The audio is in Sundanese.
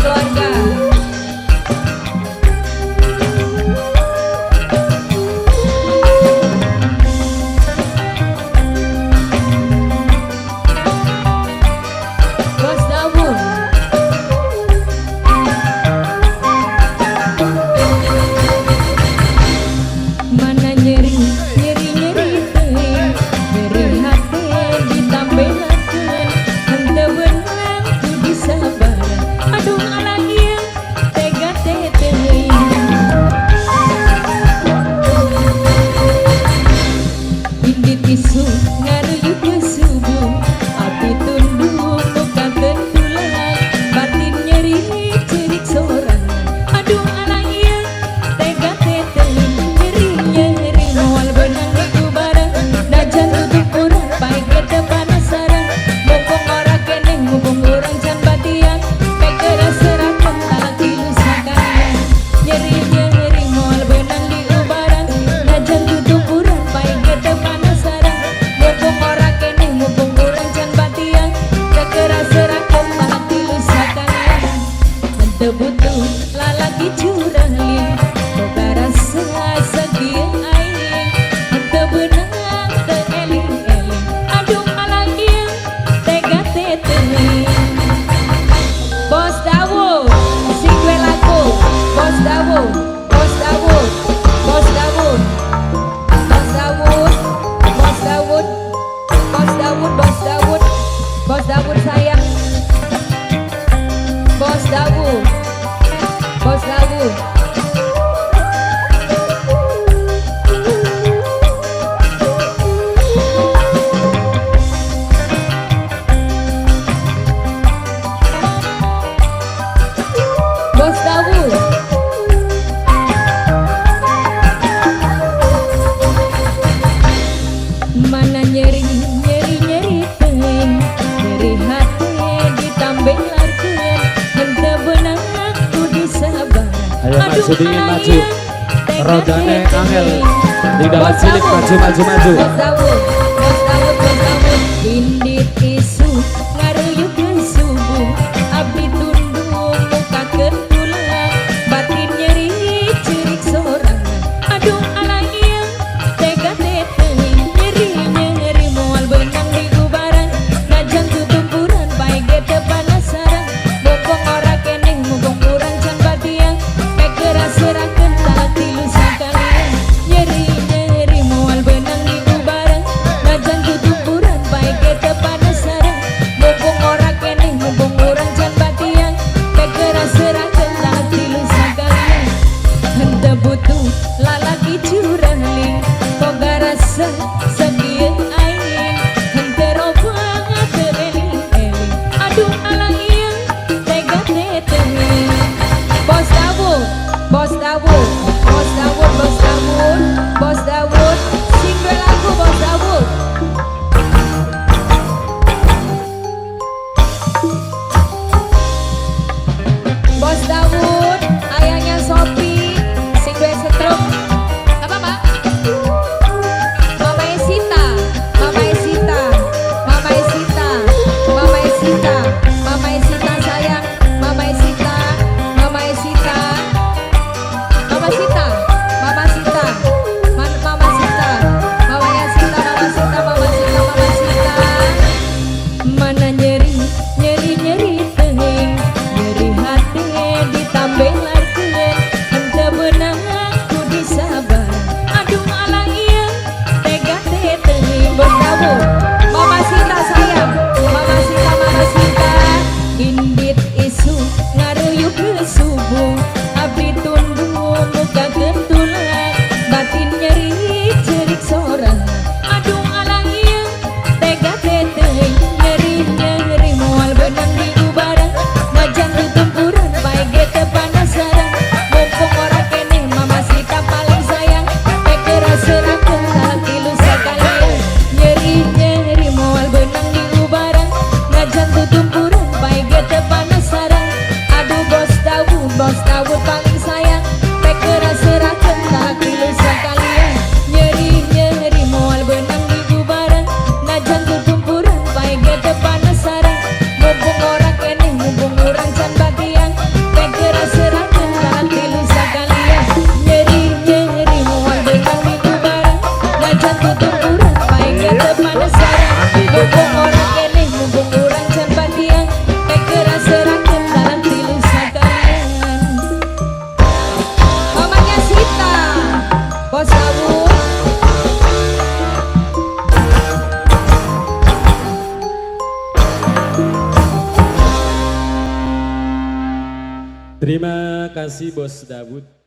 keluarga. Bos Dawud. Mana nyeri nyeri nyeri teuing, nyeri hate ditambehakeun, henteu beunang ku disabaran. Aduh alah ieu tega teh teuing. Indit isuk ngaruyuk ke subuh, api tunduk mukakeun tulang, batin nyeri cerik sorangan. Aduh alah ieu tega teh teuing, nyeri nyeri moal beunang dikubareng, najan tutup urang pae ge teu panasaran. Mumpung ora keneh mumpung urang can batian, pek serakeun talak tilu sakalian. Nyeri nyeri moal beunang diubaran, najan tutup urang pae ge teu panasaran. Mumpung ora keneh mumpung urang can batian, serakeun talak tilu sakalian. Henteu butuh lalaki curahling, boga rasa sakieu aing, henteu beunang teu eling-eling. Aduh alah ieu tega teh teuing. Bos Dawud, sing duwe lagu. Bos Dawud, Bos Dawud, Bos Dawud, Bos Dawud, Bos Dawud, Bos Dawud, Bos Dawud, Bos Dawud sayang. Bos Dawud, Bos Dawud. Bos Dawud. Mana nyeri nyeri nyeri teuing, nyeri hate ditambelarkeun, henteu beunang ku disabaran. Ayo maju dingin maju. Rodane angel. Tinggalan cilik maju maju maju. Bos Dawud, Bos Dawud, Bos Dawud. Indit isuk ngaruyuk ke subuh, abdi tunduk mukakeun tulang, batin nyeri cerik sorangan. Aduh alah ieu tega teh teuing, nyeri nyeri moal beunang diubaran, najan tutumpuran pae ge teu panasaran. Mumpung ora keneh mumpung urang can batian, pek serakeun talak tilu sakalian. Nyeri nyeri moal beunang diubaran, najan tutumpuran pae ge teu panasaran. Mumpung ora keneh mumpung urang can batian, pek serakeun talak tilu sakalian. Henteu butuh lalaki curahling, boga rasa sakieu aing, henteu robang teu eling-eling. Aduh alah ieu tega teh teuing. Bos Dawud, Bos Dawud, Bos Dawud, Bos Dawud, Bos Dawud, sing duwe lagu Bos Dawud. Bos Dawud, ayahnya Sopi, sing duwe setrum. Apa, Pak? Mama Esita, Mama Esita, Mama Esita, Mama Esita, Mama Esita sayang, Mama Esita, Mama Esita, Mama Sita, Mama Sita, Mama Sita, Mama Sita, Mama Sita, Mama Sita, Mama Sita. Mana nyeri nyeri nyeri teuing, nyeri hate ditambah Terima kasih, Bos Daud.